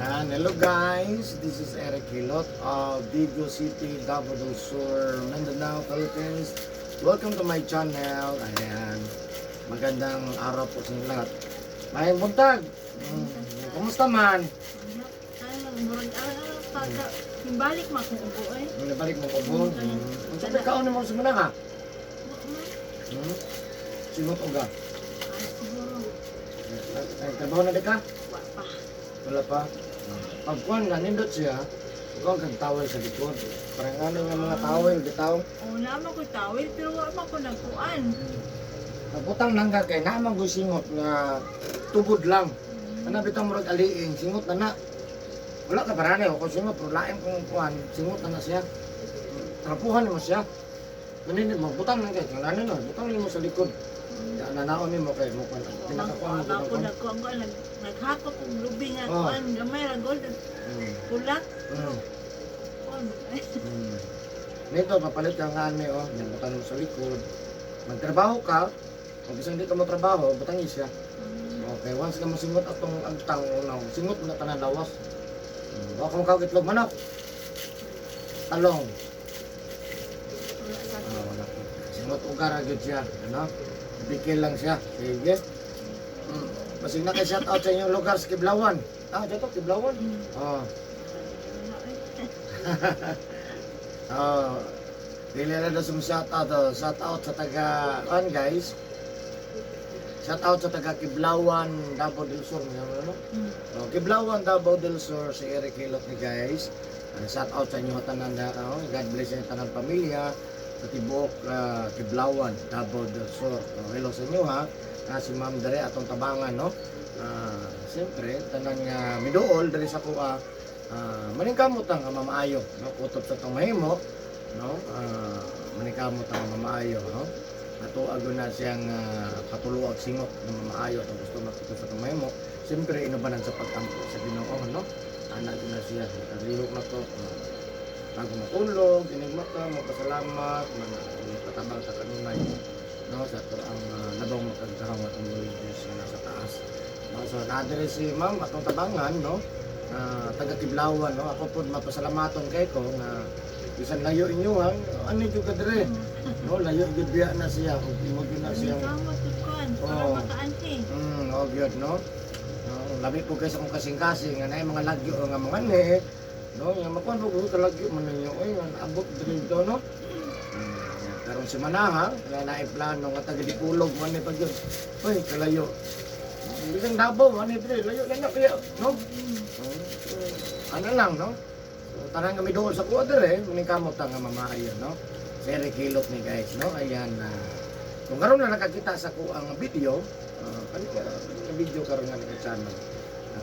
Ayan, hello guys, this is Eric Hilot of Digos City, Davao del Sur, Mindanao, Philippines. Welcome to my channel. Ayan, magandang araw po sa inyo lahat. Maayong buntag. Kumusta man? Ay, murag pagka balik man kong ubo eh. Nung nabalik mo ubo. Unsa may kaon mo sa mga ha? Wa man. Singot uga. Ay, siguro. Ay, trabaho na di ka? Wa pa. Wala pa. Pagkuhan nga, nindot siya. Ikaw kag towel sa likod. Parang ano nga mga towel, bitaw. O naman ko tawil pero wa man ko nagkuan. Nagbutang lang ka kay naman ko singot nga tubod lang. Ana bitaw murag aliing, singot na na. Wala ka parane ako singot pero lain kong kuan, singot na na siya. Trapuhan mo siya. Manini mo butang lang kay ngano no, butang nimo sa likod. Ya nanaon nimo kay mo kuan. Pinakakuan mo Wa ko kuan. nagkuan ko naghakop og lubi nga Oh. kuan gamay ra gold kulak kuan. Nito papalit ka nga ani oh, yan butang mo sa likod. Magtrabaho ka, kung bisan di ka mo trabaho, butang siya. Okay, once ka mosingot atong agtang unaw, singot mo na tanan lawas. Baka mo kawag itlog manok. Talong. Wala sa Ah, wala. Singot ugara gyud siya, ano? Bikil lang siya. Sige. Basig na kay shout out sa inyong lugar sa Kiblawan. Ah, dito Kiblawan. Oh. Wala eh. Oh. Dili na daw shout out, oh. Shout out sa taga kan guys. Shout out sa taga Kiblawan, Davao del Sur, ano, no? Oh, Kiblawan, Davao del Sur, si Eric Hilot ni guys. Shout out sa inyo tanan na, oh, God bless sa inyo tanan pamilya sa tibuok Kiblawan, Davao del Sur. Oh, hello sa inyo ha. Si Ma'am dere atong tabangan no. Siyempre tanan nga miduol dere sa kuha. Maningkamot ang nga mamaayo no, kutob sa tong mahimo no. Maningkamot ang nga mamaayo no. Ato ago na siyang patuluag singot ng mamaayo atong gusto makita sa tong mahimo. Siyempre inubanan sa pagtampo sa Ginoo no. Ana gyud na siya, nakalihok na to. Bago matulog, inig mata, magpasalamat, mga patabang sa kanunay no sa ato ang labong makagahong atong Lord Diyos nga nasa taas. No, so naadre si Ma'am atong tabangan no. Taga Kiblawan no. Ako pod mapasalamaton kay ko nga bisan layo inyo ha. Ano jud ka dire? No, layo gyud biya na siya ug imo gyud na siyang Kamot ko kuan para Oo. makaanhi. Oh, gyud no. No, labi po kay sa akong kasing-kasing nga naay mga lagyo nga mga ne. No, nga makuan po ko kalagyo man ninyo oy nga abot diri do no. Karon si Manaha, nga naay plano nga taga Dipulog man ni pag yun. Uy, kalayo. Bisan Davao man ni diri, layo lang na kaya, no? So, ano lang no? So, tanan kami doon sa kuha dere, muning kamot nga mamaayo no. Si Eric Hilot ni guys no. Ayan na. Kung karon na nakakita sa kuha nga video, kani nga video karon nga naka-channel.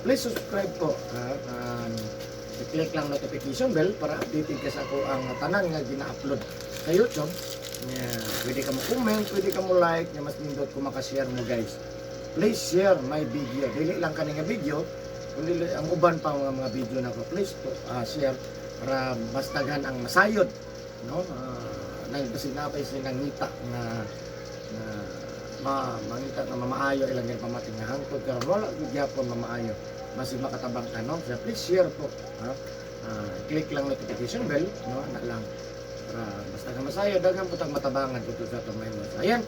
Please subscribe po. And i-click lang notification bell para updated ka sa ako ang tanan nga gina-upload sa YouTube. Yeah, pwede ka mo comment, pwede ka mo like, nga mas nindot kung makashare mo guys. Please share my video. Dili lang kani nga video, kundi ang uban pa mga video nako. Please to share para mas daghan ang masayod no. Nang basig na pa sila nangita nga nga ma mangita nga mamaayo ilang gyud pamati nga hangtod karon wala gyud gyapon mamaayo basig makatabang ka no. So, please share po ha. Click lang notification bell no, ana lang para basta ka masayo daghan po tag matabangan dito sa atong may. Ayan,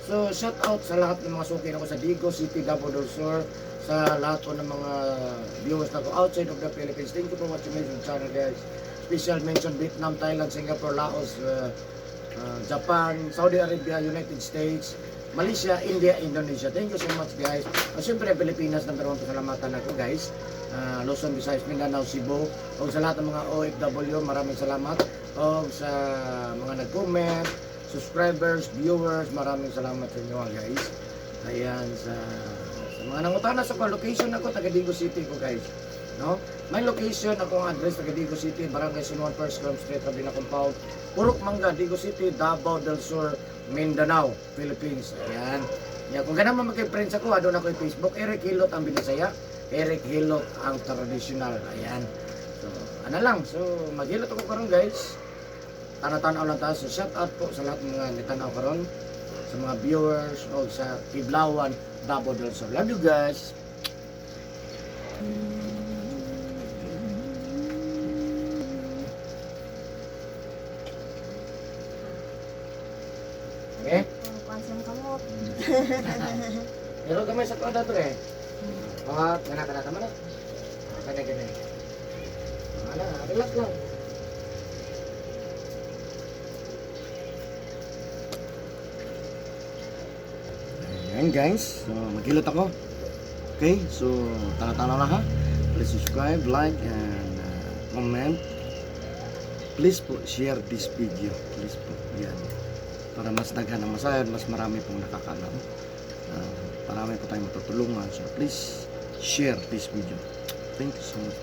so shout out sa lahat ng mga suki nako sa Digos City, Davao del Sur, sa lahat po ng mga viewers nako outside of the Philippines. Thank you for watching my YouTube channel guys. Special mention Vietnam, Thailand, Singapore, Laos, Japan, Saudi Arabia, United States, Malaysia, India, Indonesia. Thank you so much guys. Siyempre Pilipinas number one pasalamatan ako guys. Luzon, Visayas, Mindanao, Cebu. O sa lahat ng mga OFW, maraming salamat. O sa mga nag-comment, subscribers, viewers, maraming salamat sa inyo guys. Ayan, sa mga nangutana sa ko, location ako, taga Digos City ko guys. No? May location ako ang address taga Digos City, Barangay San Juan, First Graham Street, Rabina Compound, Purok Mangga, Digos City, Davao del Sur, Mindanao, Philippines. Ayan. Ya, kung ganahan mo makig-friends ako, aduna ko yung Facebook, Eric Hilot ang Binisaya, Eric Hilot ang traditional. Ayan. So, ano lang. So, maghilot ako karon guys. Tanaw-tanaw lang tayo. So, shout out po sa lahat ng mga nitanaw karon sa mga viewers o sa Kiblawan, Davao del Sur. Love you guys. Pero gamay sa kuan dato eh. Ah, kana kana tama na. Kana gani. Wala, relax lang. Ayan guys, so maghilot ako. Okay, so tala-tala na ha. Please subscribe, like, and comment. Please po, share this video. Please po, yan. Para mas daghan ang masayod, mas marami pong nakakalam. Marami po tayong matutulungan. So please, share this video. Thank you so much.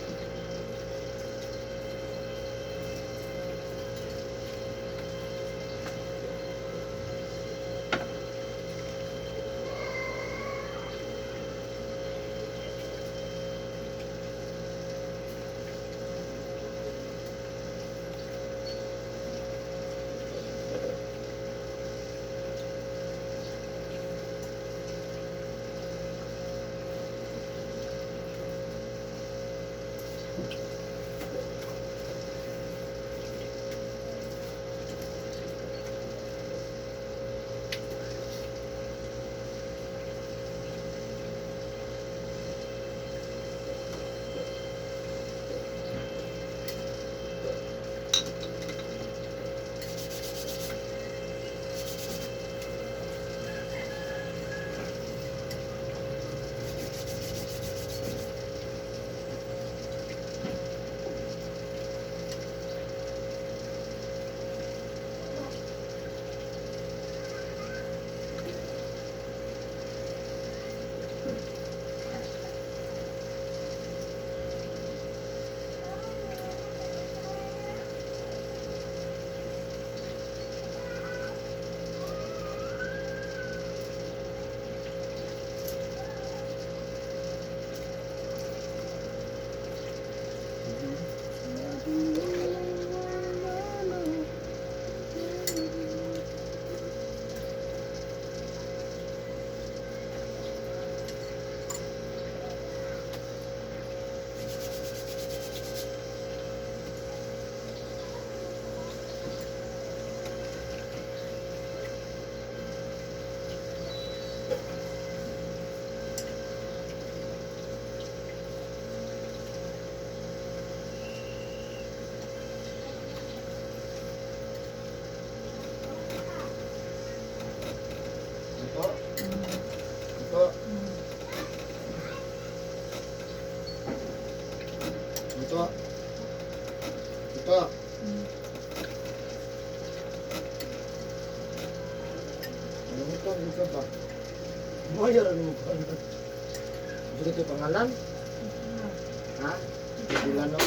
Ito. Ito. Ito. Ito. Ano ito? Ano ka ba? Mayroon ano mo ba? Gusto ito pangalan? Ha? Bilano?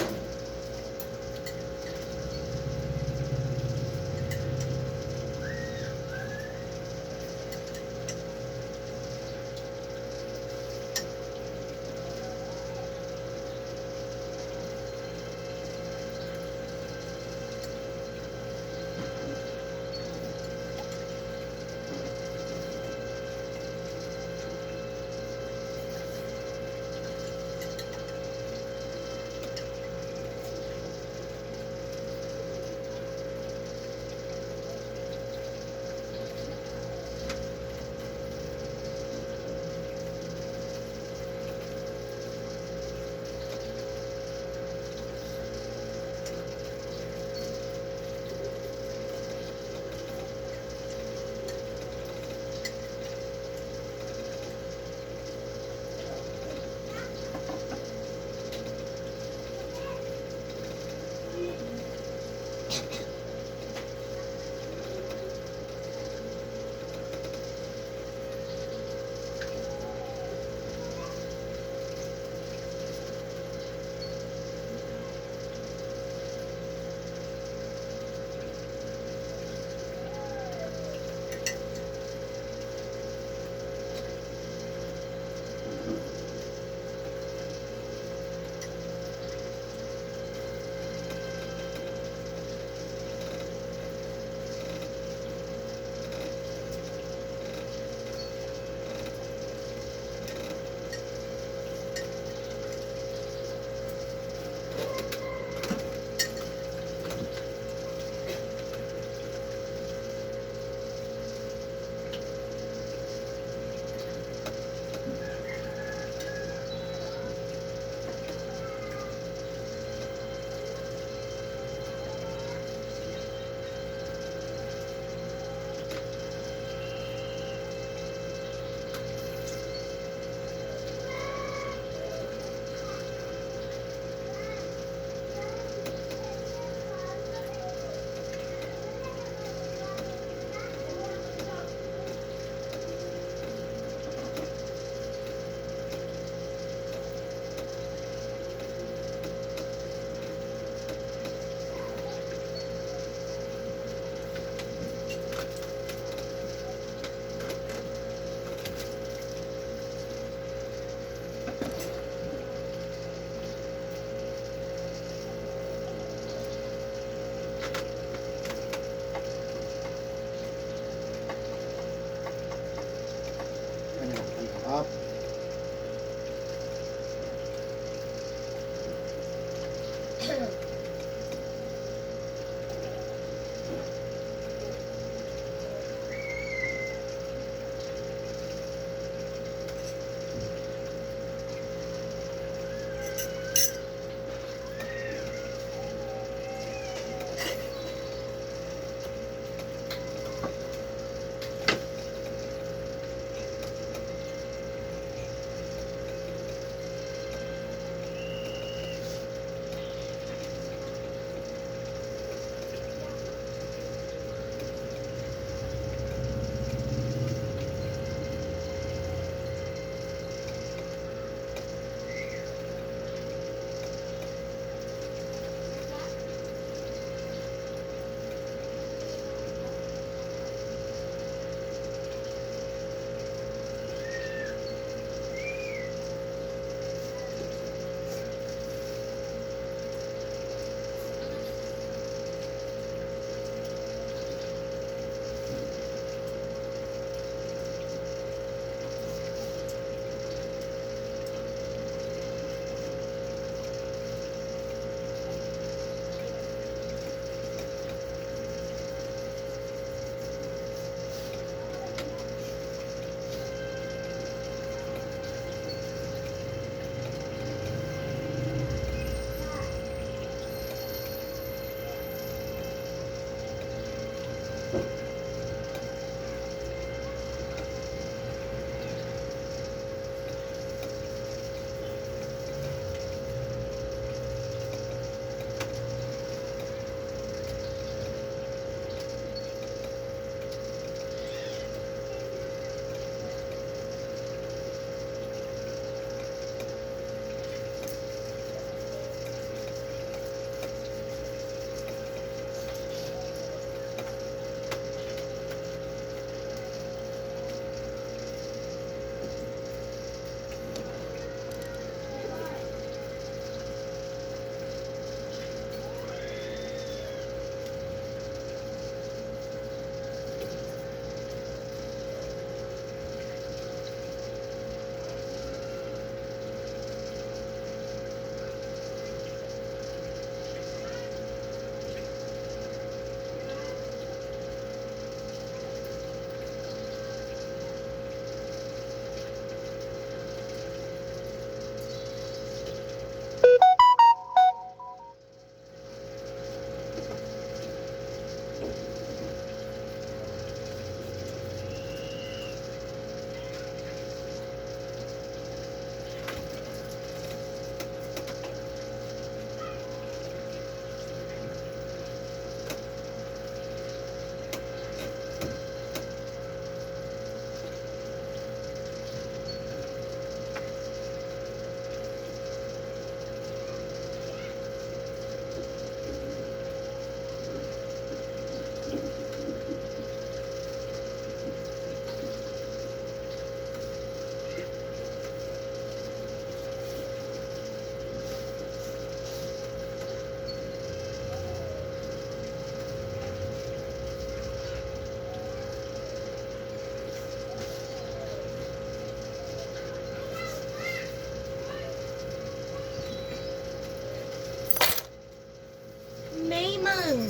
Maymon.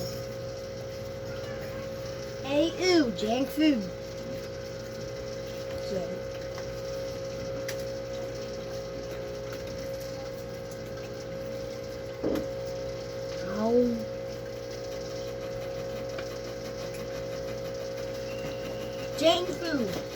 Hey, ooh, junk food. So. Ow. Junk food.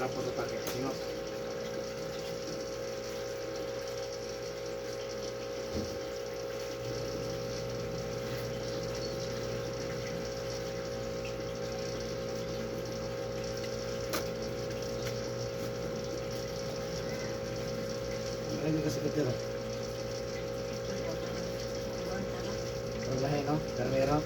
Rapot sa takip. Singot. Ano kasi katira? Pero lahi, no? Karmero?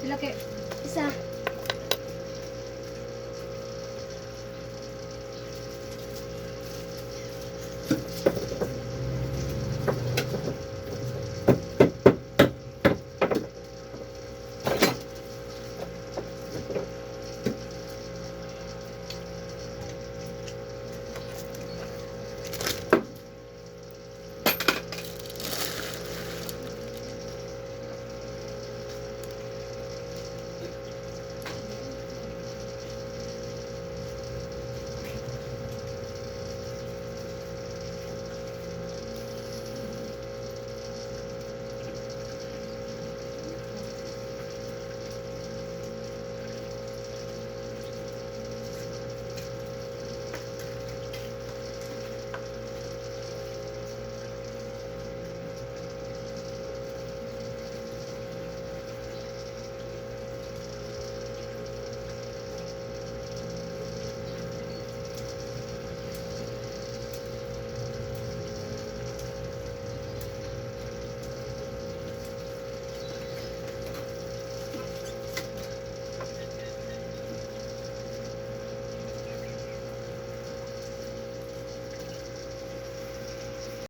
Pila kay isa.